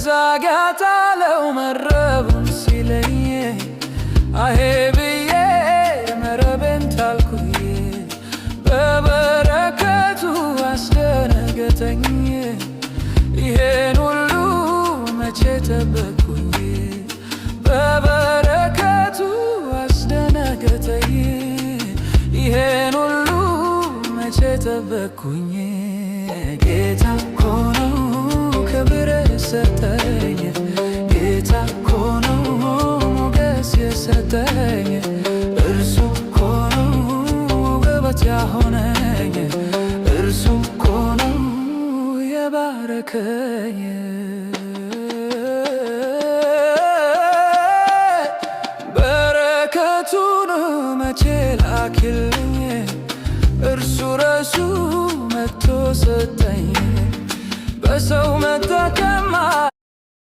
እዛ ጋ ጣለው መረቡን ሲለኝ፣ አሄ ብዬ መረቤን ጣልኩኝ። በበረከቱ አስደነገጠኝ። ይሄን ሁሉ መቼ ጠበቅኩኝ? በበረከቱ አስደነገጠኝ። ይሄን ሁሉ መቼ ጠበቅኩኝ? ጌታ እኮ ነው ክብር የሰጠኝ። ጌታ እኮ ነው ሞገስ የሰጠኝ። እርሱ እኮ ነው ውበት ያሆነኝ። እርሱ እኮ ነው የባረከኝ። በረከቱን መቼ ላክልኝ? እርሱ ራሱ መጥቶ ሰጠኝ። በሰው መጠቀም